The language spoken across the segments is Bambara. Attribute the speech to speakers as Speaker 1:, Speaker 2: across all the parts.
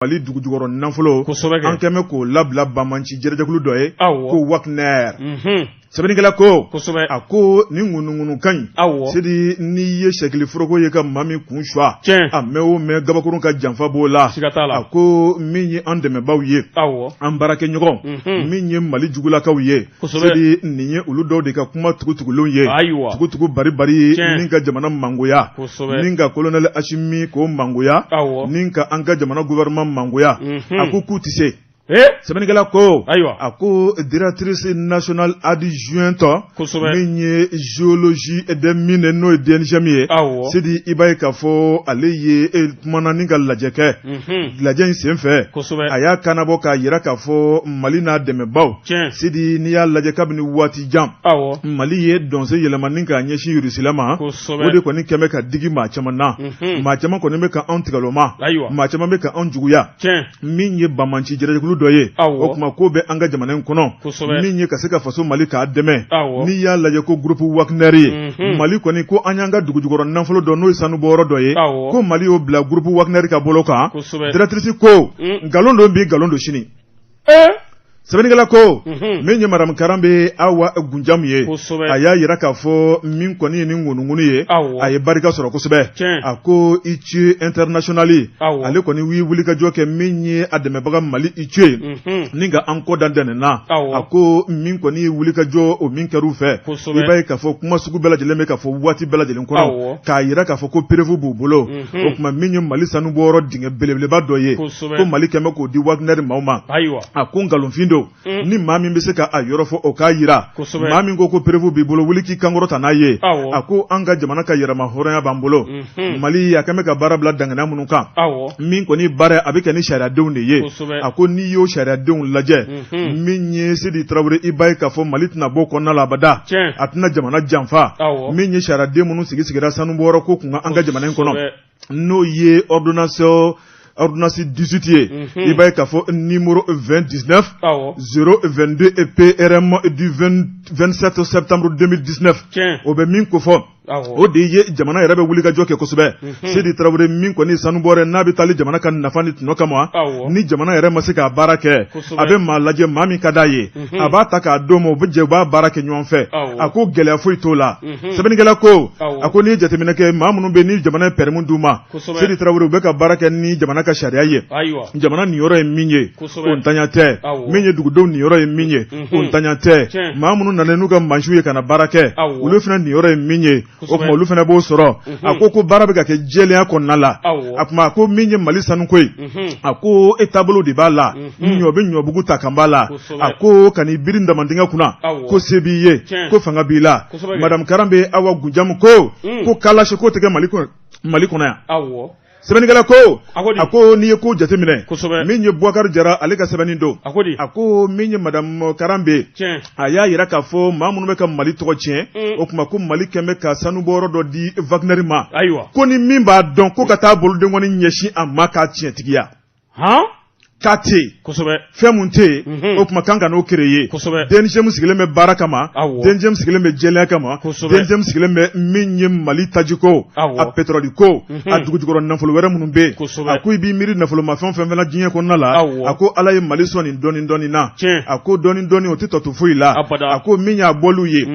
Speaker 1: Mali dugujukɔrɔ nafolo an kɛlen bɛ k'o labila banbaanci jɛrɛjɛkulu dɔ ye ko Wagner sɛbɛnnikɛla ko a ko nin ŋunuŋunukan in Sidi n'i ye sɛkili foroko ye ka maa min kun suwa a mɛn o mɛn gabakurun ka janfa b'o la a ko min ye an dɛmɛbaaw ye an baarakɛɲɔgɔn min ye Mali jugulakaw ye Sidi nin ye olu dɔw de ka kuma tugutugulenw ye tugutugu baribari ni ka jamana mangoya ni ka colonel Asimi k'o mangoya ni ka an ka jamana gouvernement mangoya a ko k'u tɛ se sɛbɛnnikɛla ko
Speaker 2: ayiwa
Speaker 1: a ko directrice nationale adjointe min ye géologie et des mines n'o ye DNGM ye Sidi i b'a ye k'a fɔ ale ye kumana ni ka lajɛ kɛ lajɛ in senfɛ a y'a kannabɔ k'a jira k'a fɔ Mali n'a dɛmɛbaaw Sidi n'i y'a lajɛ kabini waati jan Mali ye dɔnsen yɛlɛma ni k'a ɲɛsin Rusila ma o de kɔni kɛlen bɛ ka digi maa caman na maa caman kɔni bɛ ka anw tigaloma maa caman bɛ ka anw juguya min ye banbaanci jɛrɛjɛkulu dɔ ye o tuma k'o bɛ an ka jamana in kɔnɔ min ye ka se ka faso Mali k'a dɛmɛ n'i y'a lajɛ ko groupe Wagner ye Mali kɔni ko an y'an ka dugujukɔrɔ nafolo dɔ n'o ye sanubɔyɔrɔ dɔ ye ko Mali y'o bila groupe Wagner ka bolo kan directrice ko nkalon don bi nkalon don sini sɛbɛnnikɛla ko min ye madame Karanbe Awa Gunjamu ye a y'a jira k'a fɔ min kɔni ye nin ŋunuŋunu ye a ye barika sɔrɔ kosɛbɛ a ko ITIE international ale kɔni ye wulikajɔ kɛ min ye a dɛmɛbaga Mali ITIE ni ka an kɔ da dɛnɛn na a ko min kɔni ye wulikajɔ o min kɛr'u fɛ i b'a ye k'a fɔ kuma sugu bɛɛ lajɛlen bɛ ka fɔ waati bɛɛ lajɛlen kɔnɔ k'a jira k'a fɔ ko preuve b'u bolo o tuma min ye Mali sanubɔyɔrɔ dingɛ belebeleba dɔ ye ko Mali kɛlen bɛ k'o di Wagner maaw ma a ko nkalonfin don ni maa min bɛ se ka a yɔrɔ fɔ o k'a jira maa min ko ko preuve b'i bolo wuli k'i kankɔrɔta n'a ye a ko an ka jamana ka yɛrɛmahɔrɔnya b'an bolo Mali a kɛlen bɛ ka baara bila dangana minnu kan min kɔni baara a bɛ kɛ ni sariyadenw de ye a ko n'i y'o sariyadenw lajɛ min ye Sidi Tarawele i b'a ye k'a fɔ Mali tɛna bɔ kɔnɔna la abada a tɛna jamana janfa min ye sariyaden minnu sigi sigira sanubɔyɔrɔ ko kun an ka jamana in kɔnɔ n'o ye ordonnance ordonnance 18 ye i b'a ye k'a fɔ numéro 20 19 022 et PRM du 27 septembre 2019 o bɛ min kofɔ o de ye jamana yɛrɛ bɛ wulikajɔ kɛ kosɛbɛ Sidi Tarawele min kɔni sanubɔyɔrɔ n'a bɛ taali jamana ka nafa ni tɔnɔ kama ni jamana yɛrɛ ma se k'a baara kɛ a bɛ maa lajɛ maa min ka d'a ye a b'a ta k'a d'o ma u bɛ jɛ u b'a baara kɛ ɲɔgɔn fɛ a ko gɛlɛya foyi t'o la sɛbɛnnikɛla ko a ko n'i ye jateminɛ kɛ maa minnu bɛ ni jamana ye permis d'u ma Sidi Tarawele u bɛ ka baara kɛ ni jamana ka sariya ye jamana niyɔrɔ ye min ye o ntanya tɛ min ye dugudenw niyɔrɔ ye min ye o ntanya tɛ maa minnu nana n'u ka mansinw ye ka na baara kɛ olu fana niyɔrɔ ye min ye o tuma olu fana b'o sɔrɔ a ko ko baara bɛ ka kɛ jɛlenya kɔnɔna la a tuma a ko min ye Mali sanuko ye a ko e taabolo de b'a la ɲɔ bɛ ɲɔbugu ta kan b'a la a ko kan'i biri damandingɛ kunna ko se b'i ye ko fanga b'i la madame Karanbe Awa Gunjamu ko ko kalasi ko tɛ kɛ Mali kɔnɔ yan sɛbɛnnikɛla ko a ko n'i ye ko jateminɛ min ye Bubakari Jara ale ka sɛbɛnni don a ko min ye madame Karanbe a y'a jira k'a fɔ maa minnu bɛ ka Mali tɔgɔ tiɲɛ o tuma ko Mali kɛlen bɛ ka sanubɔyɔrɔ dɔ di Wagner ma ko ni min b'a dɔn ko ka taa bolodenkɔni ɲɛsin a ma k'a tiɲɛtigiya k'a tɛ yen fɛn mun tɛ yen o tuma kan ka n'o créer DNGM sigilen bɛ baara kama DNGM sigilen bɛ jɛlenya kama DNGM sigilen bɛ min ye Mali tajiko a pétrole ko a dugujukɔrɔ nafolo wɛrɛ minnu bɛ yen a ko i b'i miiri nafolomafɛn fɛn fɛn na diɲɛ kɔnɔna la a ko Ala ye Mali sɔn nin dɔɔni dɔɔni na a ko dɔɔni dɔɔni o tɛ tɔ to foyi la a ko min y'a bɔliw ye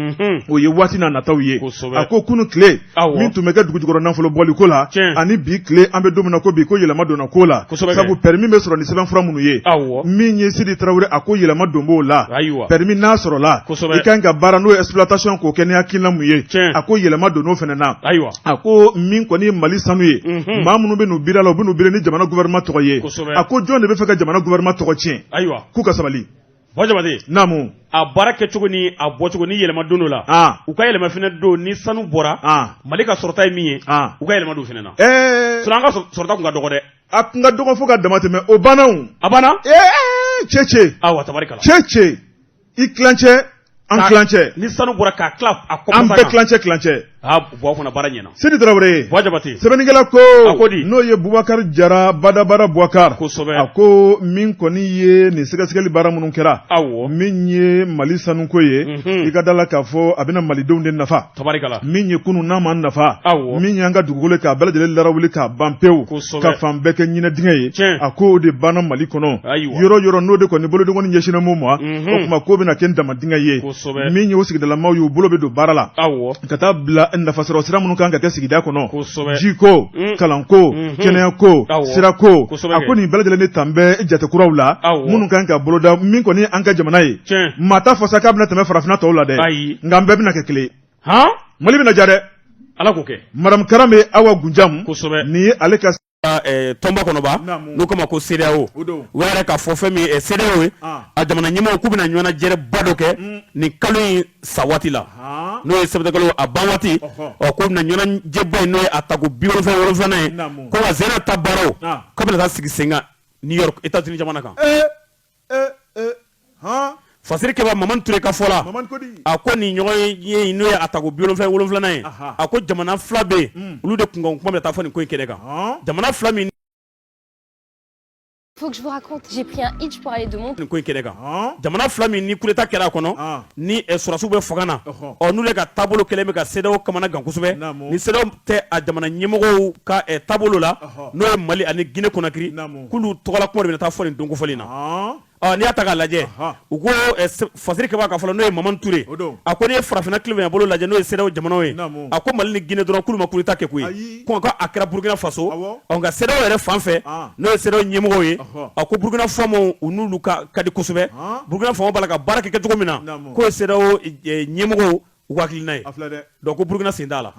Speaker 1: o ye waati n'a nataw ye a ko kunun tile min tun bɛ kɛ dugujukɔrɔ nafolo bɔli ko la ani bi tile an bɛ don min na ko bi ko yɛlɛma donna ko la sabu permis bɛ sɔrɔ ni sɛbɛnfura minnu ye min ye Sidi Tarawele a ko yɛlɛma don b'o la permis n'a sɔrɔla i ka kan ka baara n'o ye exploitation k'o kɛ ni hakilina mun ye a ko yɛlɛma donn'o fana na a ko min kɔni ye Mali sanu ye maa minnu bɛ n'u biri a la u bɛ n'u biri ni jamana gouvernement tɔgɔ ye a ko jɔn de bɛ fɛ ka jamana gouvernement tɔgɔ tiɲɛ k'u ka sabali
Speaker 2: Bɔ Jabate
Speaker 1: naamu
Speaker 2: a baara kɛcogo ni a bɔcogo ni yɛlɛma donn'o la u ka yɛlɛma fana don ni sanu bɔra Mali ka sɔrɔta ye min ye u ka yɛlɛma don fana na sinon an ka sɔrɔta tun ka dɔgɔ dɛ
Speaker 1: a tun ka dɔgɔ fo ka dama tɛmɛ o banna
Speaker 2: a banna
Speaker 1: cɛ cɛ
Speaker 2: awa tabarikala
Speaker 1: cɛ cɛ i tilancɛ an tilancɛ
Speaker 2: ni sanu bɔra k'a tila a
Speaker 1: an bɛɛ tilancɛ tilancɛ
Speaker 2: Aa Buwa fana baara ɲɛna.
Speaker 1: Sidi Tarawele.
Speaker 2: Buwa Jabate.
Speaker 1: Sɛbɛnnikɛla ko.
Speaker 2: A ko di.
Speaker 1: N'o ye Bubakari Jara Badabada Bubakari.
Speaker 2: Kosɛbɛ.
Speaker 1: A ko min kɔni ye nin sɛgɛsɛgɛli baara minnu kɛra.
Speaker 2: Awɔ.
Speaker 1: Min ye Mali sanuko ye.
Speaker 2: Unhun.
Speaker 1: I ka da la k'a fɔ a bɛna Malidenw de nafa.
Speaker 2: Tabarikala.
Speaker 1: Min ye kunun n'a ma nafa.
Speaker 2: Awɔ.
Speaker 1: Min y'an ka dugukolo k'a bɛɛ lajɛlen larawuli k'a ban pewu.
Speaker 2: Kosɛbɛ.
Speaker 1: Ka fan bɛɛ kɛ ɲinɛ dingɛ ye.
Speaker 2: Tiɲɛ.
Speaker 1: A ko o de banna Mali kɔnɔ.
Speaker 2: Ayiwa.
Speaker 1: Yɔrɔ yɔrɔ n'o de kɔni bolodenkɔni ɲɛsinnen m'o ma.
Speaker 2: Unhun.
Speaker 1: O tuma k'o bɛna kɛ dama dingɛ ye.
Speaker 2: Kosɛbɛ.
Speaker 1: Min ye o sigidalamaw ye u bolo bɛ don baara la.
Speaker 2: Awɔ.
Speaker 1: Ka taa bila nafasɔrɔ sira minnu kan ka kɛ sigida kɔnɔ.
Speaker 2: Kosɛbɛ.
Speaker 1: Jiko, kalanko, kɛnɛyako,
Speaker 2: Awɔ.
Speaker 1: sirako.
Speaker 2: Kosɛbɛ
Speaker 1: A ko nin bɛɛ lajɛlen de tan bɛ jate kuraw la.
Speaker 2: Awɔ.
Speaker 1: Minnu kan ka boloda min kɔni an ka jamana ye.
Speaker 2: Tiɲɛ.
Speaker 1: Maa t'a fɔ sa k'a bɛna tɛmɛ farafinna tɔw la dɛ.
Speaker 2: Ayi.
Speaker 1: Nka an bɛɛ bɛna kɛ kelen ye.
Speaker 2: Han.
Speaker 1: Mali bɛna diya dɛ.
Speaker 2: Ala k'o kɛ.
Speaker 1: Madame Karame Awa Gunjam.
Speaker 2: Kosɛbɛ.
Speaker 1: Nin ye ale ka
Speaker 2: tɔnba kɔnɔba n'u k'a ma ko CEDEAO u y'a yira k'a fɔ fɛn min ye CEDEAO ye a jamana ɲɛmaaw k'u bɛna ɲɔgɔnnajɛrɛba dɔ kɛ nin kalo in sa waati la n'o ye sɛtanburukalo a ban waati ɔ k'u bɛna ɲɔgɔnnajɛba in n'o ye a tako 77nan ye ko wa zena ta baaraw k'a bɛna taa sigi sen kan New York États-Unis jamana kan. Fasiri kɛba Mamani Ture ka fɔ la, a ko nin ɲɔgɔn ye n'o ye a tako 77nan ye, a ko jamana fila bɛ yen, olu de kunkan kuma bɛ taa fɔ nin ko in kɛnɛ kan, jamana fila min
Speaker 3: Faut que je vous raconte, j'ai pris un hitch pour aller de mon
Speaker 2: nin ko in kɛnɛ kan, jamana fila min ni coup d'État kɛra a kɔnɔ, ni sɔrɔdasiw bɛ fanga na, ɔ n'olu ka taabolo kɛlen bɛ ka CEDEAO kamana gan kosɛbɛ, ni CEDEAO tɛ a jamana ɲɛmɔgɔw ka taabolo la, n'o ye Mali ani Guinée Conakry, k'olu tɔgɔla kuma de bɛna taa fɔ nin don kofɔlen in na. N'i y'a ta k'a lajɛ u ko fasiri kɛba ka fɔ la n'o ye Mamani Ture a ko n'i ye farafinna tilebinyan bolo lajɛ n'o ye CEDEAO jamanaw ye a ko Mali ni Guinée dɔrɔn k'olu ma coup d'État kɛ koyi ko nka a kɛra Burukina Faso ɔ nka CEDEAO yɛrɛ fan fɛ n'o ye CEDEAO ɲɛmɔgɔw ye a ko Burukina faamaw u n'olu ka di kosɛbɛ Burukina faamaw b'a la ka baara kɛ kɛcogo min na k'o ye CEDEAO ɲɛmɔgɔw u ka hakilina ye donc ko Burukina sen t'a la.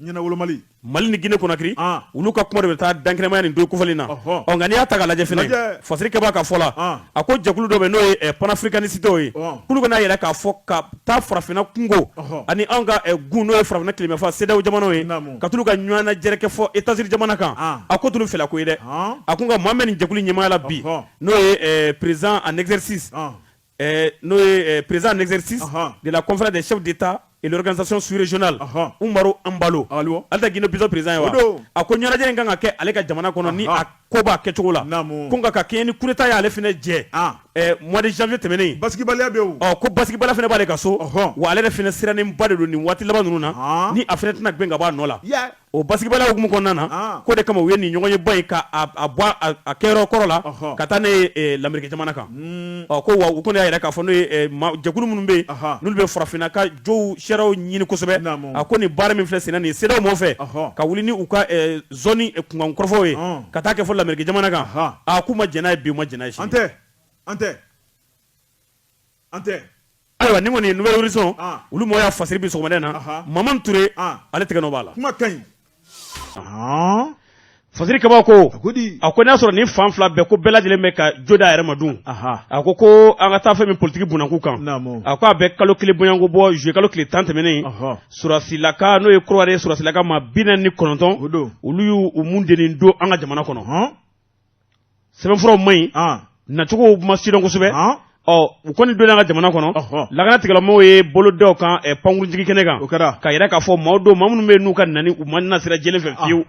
Speaker 1: Ɲɛnawolomali
Speaker 2: Mali ni Guinée Conakry olu ka kuma de bɛ taa dankɛnɛmaya nin don kofɔlen na ɔ nka n'i y'a ta k'a lajɛ fɛnɛ fasiri kɛba ka fɔ la a ko jɛkulu dɔ bɛ n'o ye panafricaniste ye k'olu bɛna yɛrɛ k'a fɔ ka taa farafinna kungo ani anw ka gun n'o ye farafinna tilebinyanfan CEDEAO jamanaw ye ka t'olu ka ɲɔgɔnnajɛrɛ kɛ fɔ États-Unis jamana kan a ko t'olu fɛla ko ye dɛ a ko nka maa min bɛ nin jɛkulu ɲɛmaaya la bi n'o ye président en exercice N'o ye président en exercice de la conférence des chefs d'État et l'organisation sous-régionale Umaru Embalo ale tɛ Guinée Bissau président ye wa a ko ɲɛnajɛ in kan ka kɛ ale ka jamana kɔnɔ ni a ko b'a kɛcogo la ko nka ka kɛɲɛ ni coup d'État y'ale fana jɛ mois de janvier tɛmɛnen
Speaker 1: basigibaliya bɛ yen
Speaker 2: ko basigibaliya fana b'ale ka so wa ale yɛrɛ fana sirannenba de don nin waati laban ninnu na ni a fana tɛna gɛn ka bɔ a nɔ la o basigibaliya hukumu kɔnɔna na k'o de kama u ye nin ɲɔgɔnyeba in ka a bɔ a kɛyɔrɔ kɔrɔ la ka taa n'a ye Lameriki jamana kan ɔ ko wa u kɔni y'a yira k'a fɔ n'o ye jɛkulu minnu bɛ yen n'olu bɛ farafinna ka jow sariyaw ɲini kosɛbɛ a ko nin baara min filɛ senna nin ye CEDEAO mɔɔw fɛ ka wuli ni u ka zone kunkan kɔrɔfɔw ye ka taa kɛ fɔ Lameriki jamana kan a k'u ma jɛn n'a ye bi u ma jɛn n'a ye sini
Speaker 1: an tɛ
Speaker 2: ayiwa nin kɔni ye Nouvel Horizon olu mɔgɔ y'a fasiri bi sɔgɔmada in na Mamani Ture ale tɛgɛ nɔ b'a la
Speaker 1: kuma ka ɲi
Speaker 2: Fasiri kɛba ko a ko n'a sɔrɔ nin fan fila bɛɛ ko bɛɛ lajɛlen bɛ ka jo d'a yɛrɛ ma dun a ko ko an ka taa fɛn min politiki bunakun kan a ko a bɛ kalo kelen bɔɲɔgɔnko bɔ juillet kalo tile 10 tɛmɛnen sɔrɔdasilaka n'o ye Kɔdiwari sɔrɔdasilaka maa 49 olu y'u mun denin don an ka jamana kɔnɔ sɛbɛnfuraw man ɲi nacogo ma sidɔn kosɛbɛ ɔ u kɔni donna an ka jamana kɔnɔ lakana tigilamɔgɔw ye bolo da u kan pankurunjigin kɛnɛ kan ka yira k'a fɔ maaw don maa minnu bɛ n'u ka nani u ma na sira jɛlen fɛ fiyewu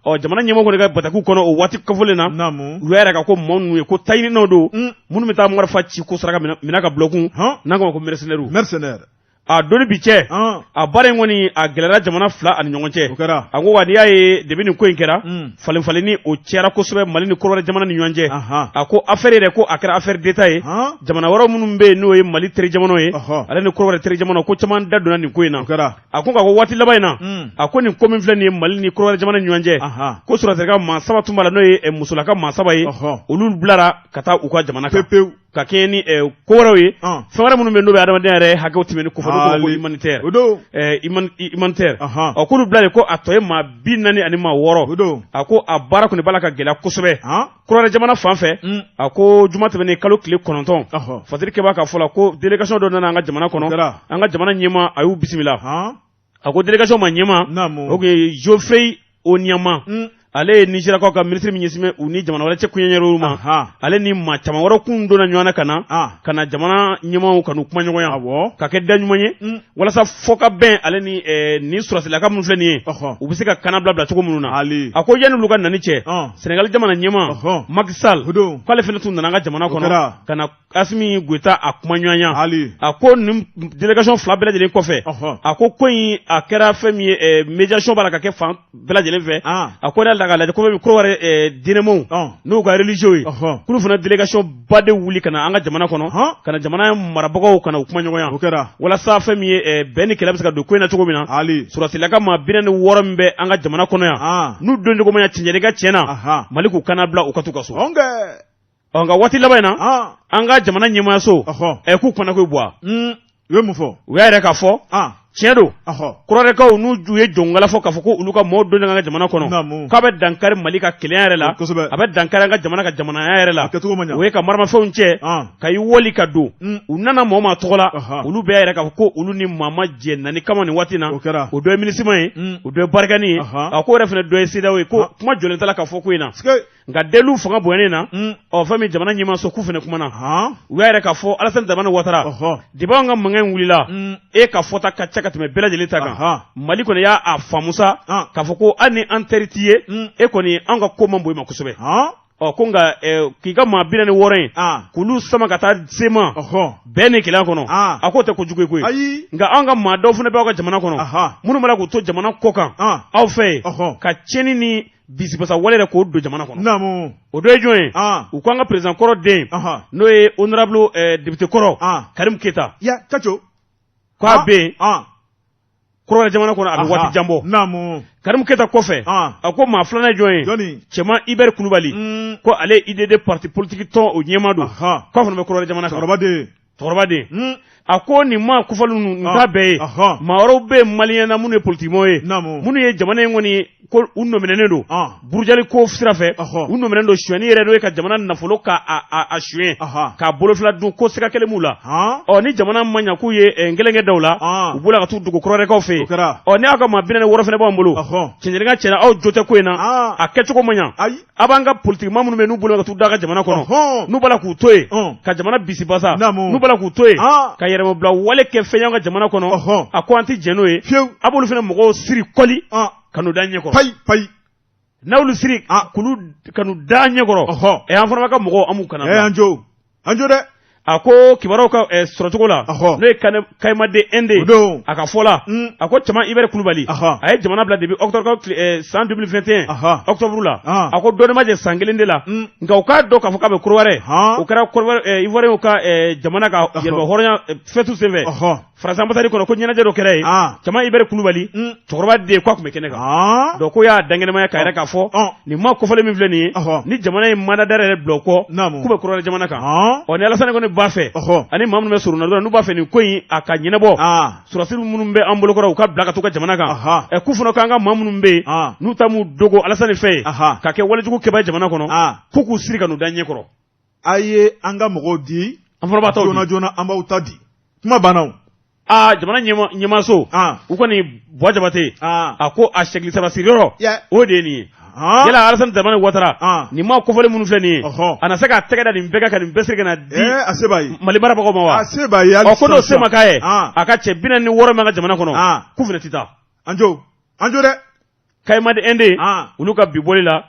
Speaker 2: ɔ jamana ɲɛmɔgɔ kɔni ka batakiw kɔnɔ o waati kofɔlen na u y'a yira k'a ko maa ninnu ye ko taɲininaw don minnu bɛ taa marifa ci ko saraka minɛ ka bila u kun n'an k'a ma ko mercenaires a don ni bi cɛ a baara in kɔni a gɛlɛyara jamana fila ani ɲɔgɔn cɛ a ko wa n'i y'a ye depuis nin ko in kɛra falen falenni o cayara kosɛbɛ Mali ni Kɔdiwari jamana ni ɲɔgɔn cɛ a ko affaire yɛrɛ ko a kɛra affaire d'État ye jamana wɛrɛw minnu bɛ yen n'o ye Mali teri jamanaw ye ale ni Kɔdiwari teri jamanaw ko caman da donna nin ko in na a ko nka ko waati laban in na a ko nin ko min filɛ nin ye Mali ni Kɔdiwari jamana ni ɲɔgɔn cɛ ko sɔrɔdasilaka maa saba tun b'a la n'o ye musolaka maa saba ye olu bilara ka taa u ka jamana kan
Speaker 1: pewu
Speaker 2: ka kɛɲɛ ni ko wɛrɛw ye fɛn wɛrɛ minnu bɛ n'o bɛ adamadenya yɛrɛ hakɛw tɛmɛni kofɔ n'o ko humanitaire humanitaire ɔ k'olu bilalen ko a tɔ ye maa 40 ani maa 6 a ko a baara kɔni b'a la ka gɛlɛya kosɛbɛ Kɔdiwari jamana fan fɛ a ko juma tɛmɛnen kalo tile 9 Fasiri kɛba ka fɔ la ko délégation dɔ nana an ka jamana kɔnɔ an ka jamana ɲɛmaa a y'u bisimila a ko délégation maa ɲɛmaa o tun ye Geoffrey Onyeama. Ale ye Nizeriyakaw ka minisiri min ɲɛsin bɛ u ni jamana wɛrɛ cɛ koɲɛɲɛw ma, ale ni maa caman wɛrɛ kun donna ɲɔgɔn na ka na ka na jamana ɲɛmaaw ka n'u kumaɲɔgɔnya, ka kɛ da ɲuman ye walasa fɔ ka bɛn ale ni nin sɔrɔdasilaka minnu filɛ nin ye, u bɛ se ka kannabila bila cogo minnu na. A ko yanni olu ka nani cɛ, Senegali jamana ɲɛmaa Macky Sall, k'ale fana tun nana an ka jamana kɔnɔ ka na Asimi Goyita a kumaɲɔgɔnya. A ko nin délégation fila bɛɛ lajɛlen kɔfɛ, a ko ko in a kɛra fɛn min ye, médiation b'a la ka kɛ fan bɛɛ lajɛlen fɛ. A ko n'a k'a lajɛ ko Kɔdiwari diinɛmaaw n'u ka religieux ye, k'olu fana délégation ba de wuli ka na an ka jamana kɔnɔ, ka na jamana marabagaw ka na u kumaɲɔgɔnya, walasa fɛn min ye bɛn ni kelenya bɛ se ka don ko in na cogo min na. Sɔrɔdasilaka maa 46 min bɛ an ka jamana kɔnɔ yan, n'u don cogo ma ɲɛ cɛncɛn ka tiɲɛ na, Mali k'u kannabila u ka t'u ka so. Ɔ, nka waati laban in na, an ka jamana ɲɛmaayaso ɛ k'u kɔnɔ ko bɔ
Speaker 1: u ye mun fɔ?
Speaker 2: U y'a yira k'a fɔ tiɲɛ don, kɔdiwarikaw n'u ye jɔnkala fɔ k'a fɔ ko olu ka maaw don an ka jamana kɔnɔ, k'a bɛ dankari Mali ka kelenya yɛrɛ la, a bɛ dankari an ka jamana ka jamanaya yɛrɛ la. O ye ka maramafɛnw cɛ ka i wali ka don. U nana mɔgɔ maa tɔgɔ la, olu bɛɛ y'a yira k'a fɔ ko olu ni maa ma jɛ nani kama nin waati na. O dɔ ye MINUSMA ye, o dɔ ye Barkhane ye, a ko yɛrɛ fana dɔ ye CEDEAO ye, ko kuma jɔlen t'a la ka fɔ ko in na. Nka deliw fanga bonyanen na, ɔ, fɛn min jamana ɲɛmaaso k'u fana kumana, u y'a yira k'a fɔ Alasani Daramani Watara, depuis an ka mankan in wulila, e ka fɔta ka ca ka tɛmɛ bɛɛ lajɛlen ta kan. Mali kɔni y'a faamu sa k'a fɔ ko hali ni an teri t'i ye, e kɔni an ka ko man bon i ma kosɛbɛ. Ɔ, ko nka k'i ka maa 46 in k'olu sama ka taa CMA bɛn ni kelenya kɔnɔ, a k'o tɛ kojugu ye koyi. Nka an ka maa dɔw fana bɛ aw ka jamana kɔnɔ minnu b'a la k'u to jamana kɔkan aw fɛ yen ka tiɲɛni ni bisibasa wale yɛrɛ k'o don jamana kɔnɔ.
Speaker 1: Naamu.
Speaker 2: O dɔ ye jɔn ye? U ko an ka président kɔrɔ den, n'o ye honorable député kɔrɔ Karim Keyita.
Speaker 1: Ya Kaco.
Speaker 2: K'a bɛ yen Kɔdiwari jamana kɔnɔ, a bɛ waati jan bɔ.
Speaker 1: Naamu.
Speaker 2: Karim Keyita kɔfɛ, a ko maa filanan ye jɔn ye?
Speaker 1: Jɔnni?
Speaker 2: Cɛman Hubert Kulubali, ko ale ye UDD parti politique tɔn o ɲɛmaa don, k'a fana bɛ Kɔdiwari jamana kan.
Speaker 1: Cɛkɔrɔba den.
Speaker 2: Cɛkɔrɔba den. A ko nin maa kofɔlen ninnu, nin t'a bɛɛ ye. Maa wɛrɛw bɛ yen maliyɛn na minnu ye politikimɔgɔw ye, minnu ye jamana in kɔni ko u nɔminɛnen don burujali ko sira fɛ, u nɔminɛnen don sonyɛni yɛrɛ, n'o ye ka jamana nafolo ka a suɲɛ k'a bolofila dun, ko siga kelen b'u la. Ɔ, ni jamana ma ɲa k'u ye nkelenkɛ da u la, u b'u la ka t'u dogo kɔdiwarikaw fɛ yen. Ɔ, ni aw ka maa 46 fana b'an bolo, cɛncɛn ka cɛna, aw jo tɛ ko in na, a kɛcogo ma ɲa. A b'an ka politikima minnu bɛ n'u bolo ka t'u da ka jamana kɔnɔ, n'u b'a la k'u to yen ka jamana bisibasa, n'u b'a la k'u to yen ka yɛrɛmabila wale kɛ fɛn y'an ka jamana kɔnɔ, a ko an tɛ jɛn n'o ye. A b'olu fana mɔgɔw siri kɔli ka n'u da ɲɛkɔrɔ.
Speaker 1: Payi payi.
Speaker 2: N'olu siri k'olu ka n'u da ɲɛkɔrɔ, ɛ, an fana ka mɔgɔw, an b'u kana.
Speaker 1: An jo, an jo dɛ.
Speaker 2: A ko kibaruyaw ka sɔrɔcogo la, n'o ye Kayimade Inde, a ka fɔ la, a ko Cɛman Hubert Kulubali, a ye jamana bila depuis octobre san 2021 octobre la. A ko dɔɔnin ma jɛ san kelen de la, nka u k'a dɔn k'a fɔ k'a bɛ Kɔdiwari. O kɛra Ivoirien ka jamana ka yɛrɛmahɔrɔnya fête senfɛ Faransi ambassade kɔnɔ, ko ɲɛnajɛ dɔ kɛra yen. Cɛman Hubert Kulubali, cɛkɔrɔba den, k'a tun bɛ kɛnɛ kan. Donc ko y'a dankɛnɛmaya k'a yira k'a fɔ nin maa kofɔlen min filɛ nin ye, ni jamana ye mandat d'arrêt yɛrɛ bila u kɔ, k'u bɛ Kɔdiwari jamana kan. Ɔ, ni Alasani kɔni b'a fɛ, ani maa minnu bɛ surunna dɔrɔn, n'u b'a fɛ nin ko in a ka ɲɛnabɔ, sɔrɔdasi minnu bɛ an bolokɔrɔ, u ka bila ka t'u ka jamana kan. Ɛ, k'u fana k'an ka maa minnu bɛ yen, n'u ta m'u dogo Alasani fɛ yen ka kɛ walejugu kɛbaa ye jamana kɔnɔ, k'u k'u siri ka n'u da ɲɛkɔrɔ.
Speaker 1: A ye an ka mɔgɔw di.
Speaker 2: An fana b'a ta
Speaker 1: joona joona, an b'aw ta di. Kuma banna o.
Speaker 2: Aa, jamana ɲɛmaaso, u kɔni Buwa Jabate, a ko a sɛgili saba siriyɔrɔ, o de ye nin ye. Yala Alasani Daramani Watara, nin maa kofɔlen minnu filɛ nin ye, a na se k'a tɛgɛ da nin bɛɛ kan ka nin bɛɛ siri ka na di
Speaker 1: a se b'a ye
Speaker 2: Mali marabagaw ma wa?
Speaker 1: A se b'a ye.
Speaker 2: Ɔ, ko n'o se ma k'a ye, a ka cɛ 46 min ka jamana kɔnɔ, k'u fana tɛ taa.
Speaker 1: An jo, an jo dɛ.
Speaker 2: Kayimadi Inde, olu ka bi bɔli la.